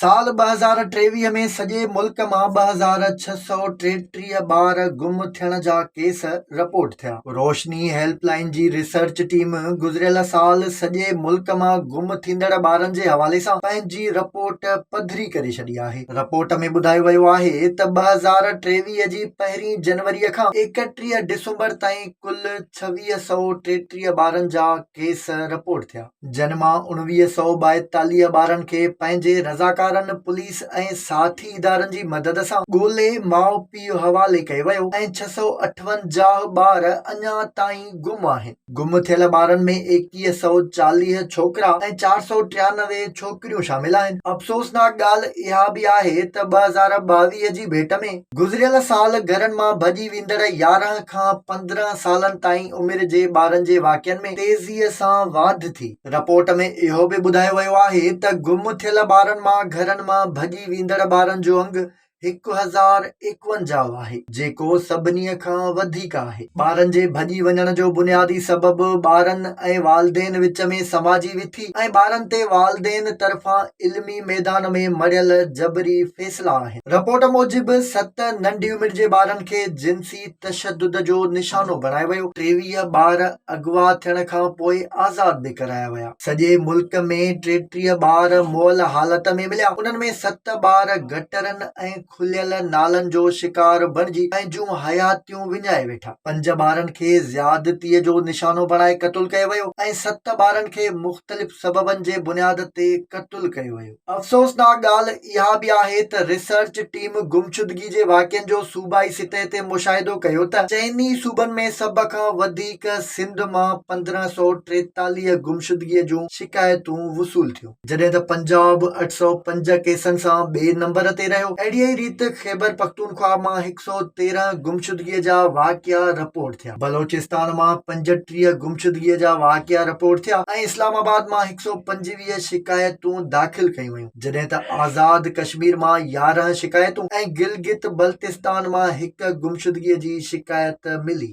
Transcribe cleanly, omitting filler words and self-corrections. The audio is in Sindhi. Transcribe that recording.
سال 2023 ۾ سڄي ملڪ مان 2633 ٻار گم ٿيڻ جا ڪيس رپورٽ ٿيا. روشني هيلپ لائين جي ريسرچ ٽيم گذريل سال سڄي ملڪ مان گم ٿيندڙ ٻارن جي حوالي سان پنهنجي رپورٽ پڌري ڪري ڇڏي آهي. رپورٽ ۾ ٻڌايو ويو آهي ته 2023 جي پهرين جنوري کان 31 ڊسمبر تائين ڪل 2633 ٻارن جا ڪيس رپورٽ ٿيا. جن مان 1942 ٻارن کي پنهنجي رضاڪارن، پوليس ۽ ساٿي ادارن جي مدد سان ڳولي ماء پيء حوالي ڪيو ويو ۽ 658 ٻار اڃا تائين گم آهن. گم ٿيل ٻارن ۾ 2140 ڇوڪرا ۽ 493 ڇوڪريون شامل آهن. افسوسناڪ ڳالهه اها به آهي ته 2022 جي ڀيٽ ۾. گذريل سال گهرن مان ڀڄي ويندڙ 11 کان 15 سالن تائين عمر جي ٻارن جي واقعن ۾ تيزيء سان واڌ ٿي. رپورٽ ۾ اهو به ٻڌايو ويو آهي ته گم ٿيل ٻارن مان گهرن مان ڀڄي ويندڙ ٻارن جو انگ 1051 آهي، جيڪو سڀني کان وڌيڪ آهي. ٻارن جي ڀڄي وڃڻ جو بنيادي سبب ٻارن ۽ والدين وچ ۾ سماجي وٿي ۽ ٻارن تي والدين طرفان علمي ميدان ۾ مڙهيل جبري فيصلا آهن. رپورٽ موجب ست ننڍي عمر جي ٻارن کي جنسي تشدد جو نشانو بڻايو ويو، 23 ٻار اغوا ٿيڻ کان پوء آزاد به ڪرايا ويا، سڄي ملڪ ۾ 33 ٻار مئل حالت ۾ مليا، انهن ۾ ست ٻار گٽرن ۽ کليل نالن جو شڪار بڻجي پنهنجون حياتيون وڃائي ويٺا، پنج ٻارن کي زيادتي جو نشانو بڻائي قتل ڪيو ويو ۽ ست ٻارن کي مختلف سببن جي بنياد تي قتل ڪيو ويو. افسوسناڪ ڳالهه اها به آهي ته ريسرچ ٽيم گمشدگي جي واقعن جو صوبائي سطح تي مشاهدو ڪيو ته چئني صوبن ۾ سڀ کان وڌيڪ سنڌ مان 1543 گمشدگي جون شڪايتون وصول ٿيون، جڏهن ته پنجاب 805 ڪيسن سان ٻئي نمبر تي رهيو، اهڙيء ريت خيبرپختونخواهه مان 113 گمشدگي جا واقعا رپورٽ ٿيا، بلوچستان مان 35 گمشدگي جا واقعا رپورٽ ٿيا ۽ اسلام آباد مان 125 شڪايتون داخل ڪيون ويون، جڏهن ته آزاد ڪشمير مان 11 شڪايتون ۽ گلگت بلتستان مان هڪ گمشدگي جي شڪايت ملي.